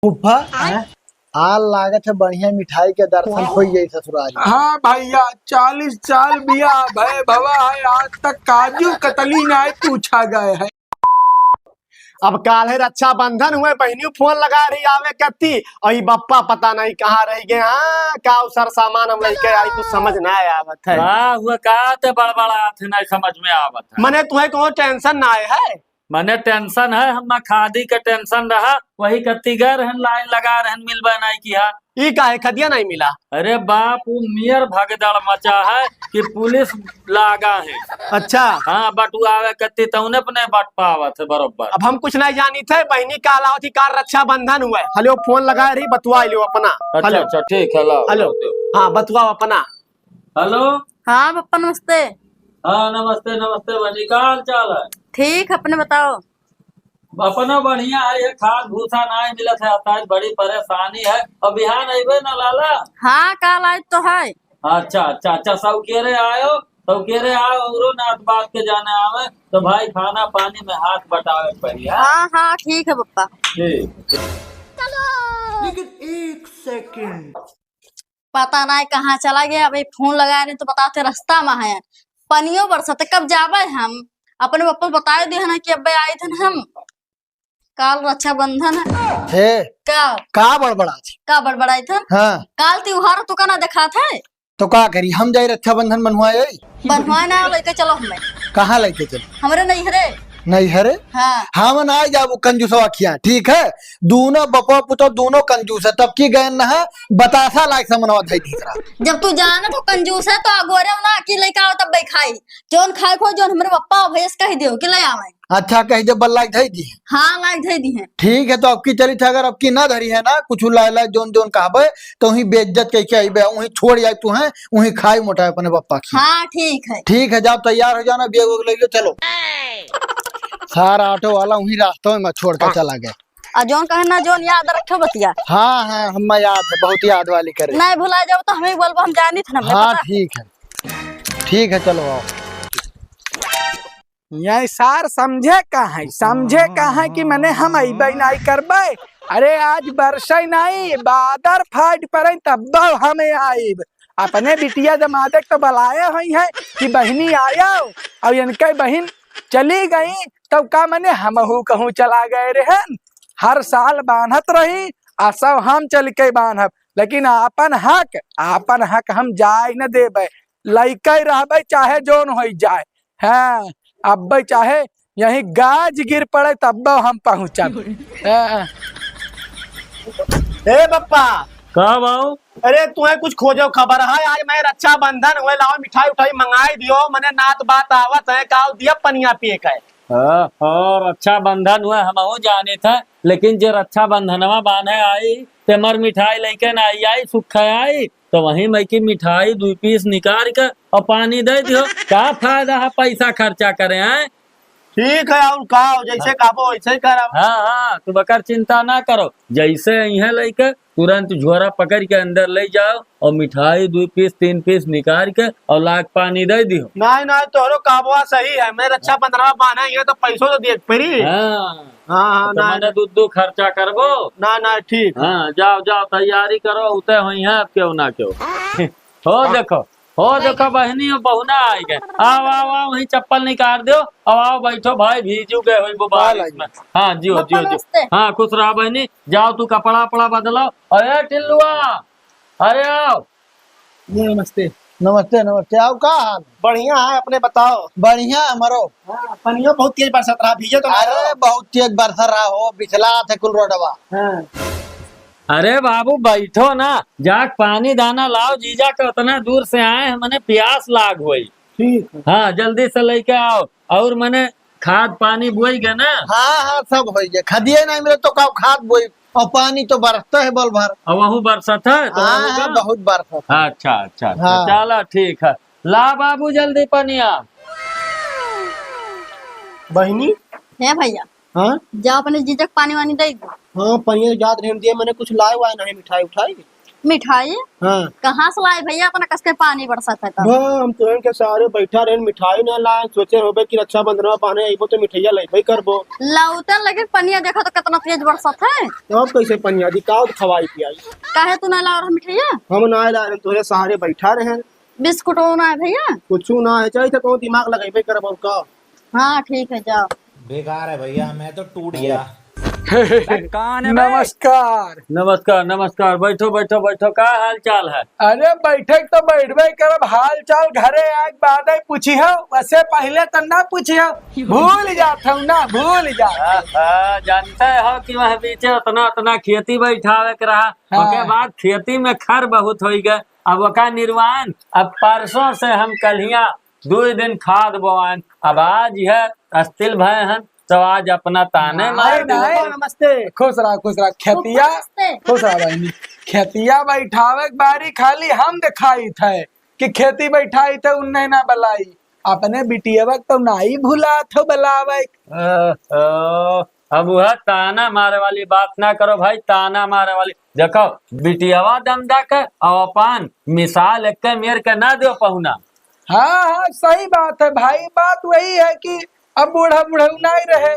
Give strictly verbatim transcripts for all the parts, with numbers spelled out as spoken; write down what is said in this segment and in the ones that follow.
फूफा, आय? आल लागत है बढ़िया मिठाई के दर्शन होइ गई ससुरारी। हाँ भैया, चालीस साल बियाह भय भवा है, आज तक काजू कतली नाहीं पूछा गए है। अब काल है रक्षाबंधन हुए, बहिनियो फोन लगा रही आवे कत्ती, और ई बप्पा पता नहीं कहाँ रह गए। हाँ, का उ सर सामान हम लेके आई, कुछ समझ ना आवत है। का हुआ, का ते बड़बड़ात है, नहीं समझ में आवत है। मने तुम्हें कोनो टेंशन ना आए है? मने टेंशन है, हम खादी के टेंशन रहा, वही कत्ती गए रहन, लाइन लगा रहन, मिलबे नहीं किहा। ई काहे खदिया नहीं मिला? अरे बाप, उ नियर भगदड़ मचा है कि पुलिस लागा है। अच्छा। हाँ, बटुआवे कत्ती तौने अपने बट पावत है बरोबर। अब हम कुछ नहीं जानी थे, बहिनी का अलावा थी कार रक्षाबंधन हुआ है। हेलो, फोन लगा रही, बतुआ लियो अपना। अच्छा, हेलो। अच्छा, ठीक है, लाओ, हेलो। लाओ, दो। हाँ, बतुआ अपना। हेलो। हाँ बप्पा, नमस्ते। हाँ, नमस्ते, नमस्ते बहिनी, का हाल चाल है? ठीक, अपने बताओ। अपना बढ़िया है, ये खाद भूसा नाहीं मिलत है, आज बड़ी परेशानी है। और बिहान अइबे ना लाला? हाँ, काल आए तो है। अच्छा, अच्छा, अच्छा, सौकेरे आयो, सौकेरे आओ, औरो नात बात के जाने आवे, तो भाई खाना पानी में हाथ बटावे के पड़ी, हाँ? हाँ, हाँ, ठीक है बप्पा। ठीक। लेकिन एक सेकंड। पता नाहीं कहाँ चला गया। अबे फोन लगाए रहे तो बताते रस्ता में है, पनियो बरसत, कब जाबे हम? अपने बप्पा बताए दिए ना कि अबे आए थे हम, काल रक्षाबंधन है। हे, का? का बड़बड़ात है? का बड़बड़ाए थे? हाँ। काल त्योहार तो का ना देखात है। तो का करी, हम जाई रक्षाबंधन बन्हवाए? बन्हवाए ना, लेके चलो हमें। कहाँ लेके चलो? हमरे नैहरे। नैहरे? हाँ। हम ना जाबो कंजूसवा खिया, ठीक है? दूनो बपवा पुतो दूनो कंजूस है, तब की गए न है, बतासा लायक समनवा धई दीसरा। जब तू जाना तो कंजूस है, तो अगोरे ना कि लेके आओ तब खाई। जौन खाए को, जौन हमरे पप्पा और भैया से कह दियो कि ले आवे। अच्छा, कह दे, बल्ला के धई दी। हाँ, लायक धई दी है। ठीक है, तो अब की चली था, अगर अब की ना धरी है ना, कुछ लाए लाए जौन जौन कहबे, तो वहीं बेइज्जत कह के आइबे, वहीं छोड़ जाए तू है, वहीं खाई मोटा अपने पप्पा की। हाँ, ठीक है। ठीक है, जाओ तैयार हो जाओ ना, बैग वैग ले लो, चलो। सारा ऑटो वाला वहीं रास्ते में छोड़ के चला गया। आ जौन कहे ना, जौन याद रखो बतिया। हाँ, हाँ, हम याद है, बहुत याद वाली करे। नहीं भुला जाओ तो हमें बोलबो, हम जानी थे ना, हमें हाँ, पता। ठीक है, ठीक है, चलो आओ। यही सार समझे का है, समझे का है कि मने हम अइबे नाहीं करबे। अरे आज बरसै नाहीं, बादर फाट पड़े तब हमें आइब। अपने बिटिया जमाते तो बलाए हुई है कि बहिनी आयो, और इनके बहिन चली गई, तब का मने हमहू कहूँ चला गए रहन। हर साल बान्हत रही, आ सब हम चल के बान्हब, लेकिन आपन हक, आपन हक हम जाए न देबे। लइके रहबे चाहे जौन होई जाए। हाँ, अब्बे चाहे यहीं गाज गिर पड़े तब्बो हम पहुँचब। हाँ। ए बप्पा। का बाऊ? अरे तुम्हें कुछ खोजो खबर है? आज मैं रक्षाबंधन हुए, लाओ मिठाई उठाई मंगाई दियो, मने नात बात आवत है, का दिया पनिया पिए का है? हाँ, हाँ, रक्षाबंधन हुए हमहू जाने था, लेकिन जे रक्षाबंधनवा बान्हे आई, ते मर मिठाई लेके ना आई, आई सुख आई, तो वहीं मैं की मिठाई दुई पीस निकाल के और पानी दे दियो। का फायदा है पैसा खर्चा करे, हैं? ठीक है, और का हो, जैसे हाँ। कहबो वैसे ही करब। हाँ, हाँ, तू बकर चिंता ना करो, जैसे अइहें लइके तुरंत झोरा पकड़ के अंदर ले जाओ और मिठाई दुई पीस तीन पीस निकाल के और लाग पानी दे दियो। नहीं, नहीं, तोहरो कहबवा सही है, मैं रक्षाबंधनवा बान्हे ही है तो पैसो तो दिए के पड़ी। हाँ। हाँ, हाँ, तो ना, मने ना। दू दू खर्चा करबो। ना, ना, ठीक है। हाँ, जाओ, जाओ, तैयारी करो, उते होइहें अब केहू ना केहू। हो हाँ। देखो, हो देखो बहिनी, बहुना आइ गए। आओ, आओ, आओ, वहीं चप्पल निकाल दो। अब आओ, बैठो भाई, भीजू गए होई वो बारिश में। हाँ, जियो, बप्पा जियो, जियो। नमस्ते। हाँ, खुश रहा बहिनी। जाओ तू कपड़ा, उपड़ा बदलो। अरे टिल्लुआ, अरे आओ। जी, नमस्ते। नमस्ते, नमस्ते। आओ, का हाल? बढ़िया है, अपने बताओ। बढ़िया है हमरो। हाँ, पनियो बहुत तेज बरसत रहा, भीजे तो ना अरे, हो। बहुत तेज बरसत रहा हो, बिछला थे कुल रोडवा। हाँ। अरे बाबू, बैठो ना, जाके पानी दाना लाओ, जीजा के उतना दूर से आए हैं, मने प्यास लाग होई। ठीक है। हाँ, जल्दी से लेके आओ। और मने खाद पानी बोई गए ना? हाँ, हाँ, सब होई गए। खदिए नहीं मिले तो का खाद बोई? और पानी तो बरसता है बल भर। और वहू बरसत है तो हाँ, वहू हाँ, का? बहुत बरसत है। अच्छा, अच्छा, अच्छा, हाँ। चला ठीक है, ला बाबू जल्दी पनिया। बहिनी। हे भैया। हाँ? जा अपने जीजा के पानी वानी दे दो। हाँ, पनिया जात रहे हम दिए, मने कुछ लाए वाए नहीं मिठाई उठाई। मिठाई? हाँ। कहाँ से लाए भइया, अतना कस के पानी बरसत है तब? बा, हम तुहन के सारे बैठा रहेन, मिठाई ना लाए, सोचे होबे कि रक्षाबंधन में बहने अइबो तो मिठाइया लइबे करबो। लौटे लगे पनिया, देखा तो कितना तेज बरसत है। तब कैसे पनिया दी, का खवाई पियाई? काहे तू ना ला रहा मिठाइया? हम ना ला रहे, तोहरे सहारे बैठा रहेन। बिस्कुटो ना है भइया? कुछ ना है, चाहे तो कौन दिमाग लगइबे करब और का? हाँ, ठीक है, जाओ। बेकार है भइया, मैं तो टूट गया। कान है बे। नमस्कार। नमस्कार, नमस्कार। बैठो, बैठो, बैठो। का हाल चाल है? अरे, बैठे तो बैठबे करब, हाल चाल घरे आए के बाद ही पूछी हो, वसे पहले तो ना पूछी हो। भूल जात हूँ ना, भूल जात। हाँ, हाँ, जानते हो कि वह बीचे उतना, उतना खेती बैठावे के रहा, हाँ। ओके बाद खेती में खर बहुत होई गए। अब ओका निर्वाण, अब परसों से हम कल्हिया दुई दिन खाद बोआन। अब आज यह अस्थिल भय हन, तो आज अपना ताने अरे मार दे। नहीं। नमस्ते। खुश रहा, खुश रहा। खेतिया, नमस्ते। खुश रहा बहिनी। खेतिया बैठावे के बारी खाली हम देखाई थे कि खेती बैठाई थे, उन्हें ना बलाई। अपने बिटियवा के तो नाई भुलात हो बलावे। ओहो, अब वह ताना मारे वाली बात ना करो भाई, ताना मारे वाली। देखो, बिटियवा दमदा के और अपन मिसाल एक मेर के ना दो पहुना। हाँ, हाँ, सही बात है भाई। बात वही है कि अब बूढ़ा बुढ़ऊ नहीं रहे,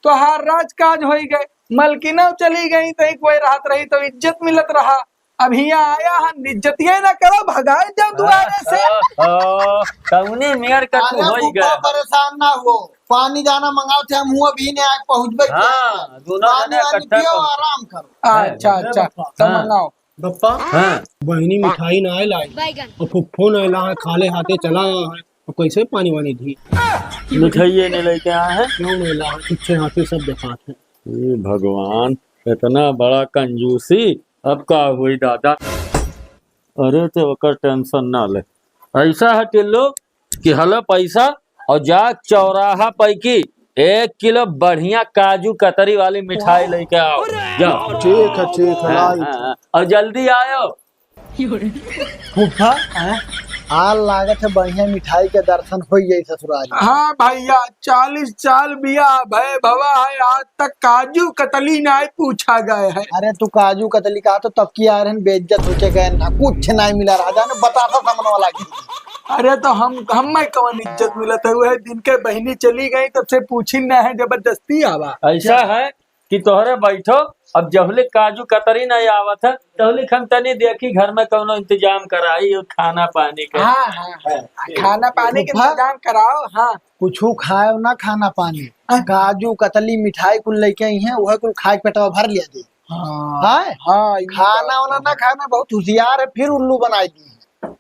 तोहार राजकाज होई गए, मलकिनो चली गई तो एक वही रहत रही तो इज्जत मिलत रहा। अब हियाँ आया हम, इज्जतिये ना करो, भगाए जाओ दुआरे से। ओहो, कौनी मेर का तू अरे होई फूफा, गए। परेशान ना हो, पानी जाना मंगाओ थे, हम हुआ भी नहीं आए पहुँचबे हाँ, किया। दोनों पानी जने वानी इकट्ठा पियो, पहुँच- आराम करो। अच्छा, है। अच्छा, हाँ। तो मंगाओ। बप्पा, हाँ। बहिनी मिठाई ना लाई, बैगन। और फुफ्फो ना ला, खाले हाथे चला आया है, और कैसे पानी वानी दी? मिठाइये नहीं लेके आए हैं। क्यों नहीं ला? अच्छे हाथे सब दिखाते हैं। हे भगवान, इतना बड़ा कंजूसी, अब का होई दादा? अरे तो ओकर tension ना ले, ऐसा है टिल्लू कि हला पैसा और जा चौराहा पैकी एक किलो बढ़िया काजू कतरी वाली मिठाई लेके आओ, जाओ। ठीक है, ठीक है, हाँ, लाई। हाँ, हाँ, और जल्दी आयो। फूफा, हाँ? आ लागत है बढ़िया मिठाई के दर्शन होई जाई ससुरारी। हाँ भइया, चालीस साल बियाह भय भवा है, आज तक काजू कतली नाई पूछा गए है। अरे तू काजू कतली कहा तो तब की आ रहन, बेइज्जत होके गए ना, कुछ नाई मिला रहा, जाने बतासा सामने वाला की। अरे तो हम, हम में कौन इज्जत मिलत है, वह दिन के बहिनी चली गई तब से पूछी ना है, जबरदस्ती आवा। ऐसा है कि तोहरे बैठो, अब जहुले काजू कतरी नहीं आवत है, तहुले हम तनी देखी घर में कौनो इंतजाम कराई और खाना पानी के। हाँ, हाँ, हाँ। खाना पानी के फूफा, इंतजाम कराओ, हाँ। कुछू खाए ना खाना पानी, हाँ। काजू कतली मिठाई कुल लेके आई हैं, वह कुल खाए के पेटवा भर लिया दे। हाँ। हाँ? हाँ, ई खाना बात वाना तो ना है। खाना बहुत होशियार है, फिर उल्लू बनाई दी।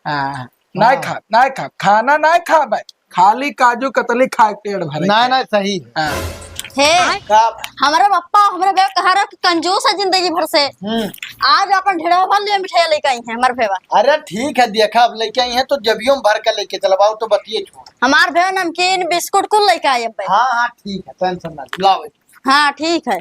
हाँ, नाय हाँ। खा, नाय खा, खाना नाय खा भाई, खाली काजू कतली खा के पेट भरे ना, के। ना, सही है। हाँ। हे, का? हमारे पप्पा, हमारे भैया कहा रहा कि कंजूस है जिंदगी भर से। हम्म। आज अपन ढेड़वा भर लिए मिठाई लेके आई हैं हमारे भैया। अरे ठीक है, देखा अब लेके आई हैं तो जबियो में भर के लेके चलबाओ तो बतिये छोड़। हमारे भैया नमकीन बिस्कुट कुल लेके आए अब। हाँ, हाँ, ठीक है, tension ना लो। लाओ। हाँ, ठीक है।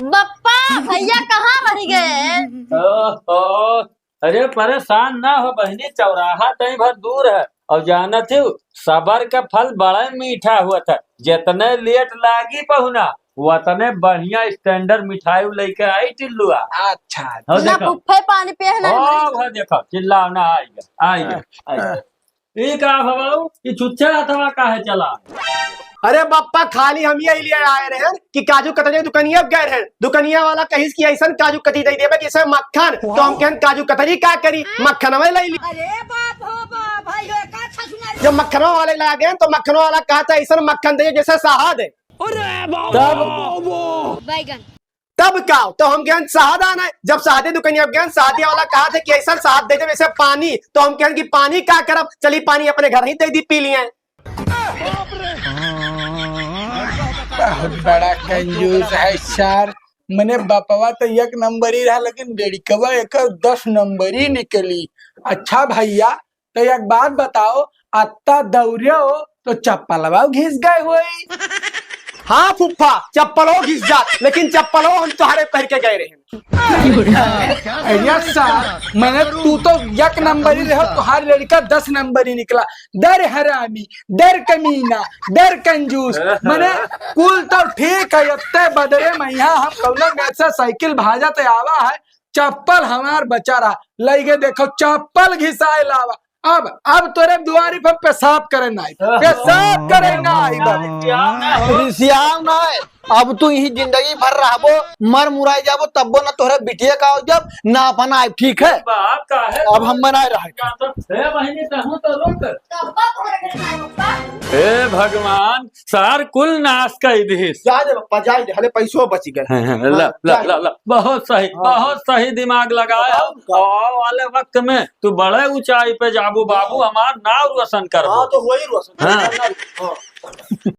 बप्पा, भैया कहाँ रह गए? ओहो, अरे परेशान ना हो बहिनी, चौराहा तई भर दूर है। और जानत हो, सबर का फल बड़ा मीठा होत है। जितने late लागी पहुना, उतने बढ़िया standard मिठाई लेके आई टिल्लुआ। अच्छा, अच्छा। हो ना देखो। फुफ्फे पानी पिए है ना ओ, हमारे। वो देखो, चिल्लाओ ना, आइगा, आइगा, हाँ। आइगा। ई का हो बाबू, ई छुच्छे हथवा काहे चला? अरे बप्पा, खाली हम यही लिए आए रहे कि काजू कतरी दुकनिया गए रहे, दुकनिया वाला कहिस कि ऐसन काजू कतरी दे देबे जैसे मक्खन, तो हम कहन काजू कतरी का करी, मक्खनवा ले ली। अरे बाप हो बाप, भाई हो का छछुना रे। जब मक्खनवा वाले ला गए तो मक्खनवा वाला कहा था ऐसन मक्खन दे जैसे शहद है। अरे बाबा, तब बाबा। बैगन। तब का? तो हम कहन शहद आना है। जब शहदे दुकनिया गए, शहदिया वाला कहा था कि ऐसा शहद दे दे जैसे पानी, तो हम कहन कि पानी का करब, चली पानी अपने घर ही दे दी, पी लिए। बहुत बड़ा कंजूस है सार। मने बपवा तो एक नंबर ही रहा, लेकिन लड़कवा एक दस नंबर ही निकली। अच्छा भैया, तो एक बात बताओ, अत्ता दौड़े हो तो चप्पलवा घिस गए होई? हाँ फुफ्फा, चप्पलो घिस जात, लेकिन चप्पलो हम तोहरे पहन के गए रहे। अरे सार, मने तू तो एक नंबर ही रहो, तोहार लड़का दस नंबर ही निकला। दर हरामी, दर कमीना, दर कंजूस। मने कुल तो ठीक है, इतने बदरे में यहाँ हम कौनो मोटरसाइकिल भाजत आवा है, चप्पल हमार बचा रहा, लइगे देखो चप्पल घिसाए लावा। अब, अब तोरे दुआरी पर पेशाब करे ना आई, पेशाब करे ना आई बाबू। रिसियाव ना है, अब तू यही जिंदगी भर रहबो, मर मुराई जाबो, तब्बो ना तोहरे बिटिया का हो जब ना अपना आए, ठीक है? बाप का है? अब हम बनाए रहे। ए बहिनी, तहूँ तो रुक। हे भगवान, सार कुल नाश कर दिस। जा दे पप्पा, जा दे, हले पैसो बच गए। हाँ, हाँ, ला, हाँ, ला, जा। ला, ला। बहुत सही, हाँ। बहुत सही दिमाग लगाया। हाँ, हाँ। आवे वाले वक्त में तू बड़े ऊंचाई पे जाबू बाबू, हाँ। हमार नाव रोशन करबू। हाँ, तो वही रोशन हाँ। करना। हाँ।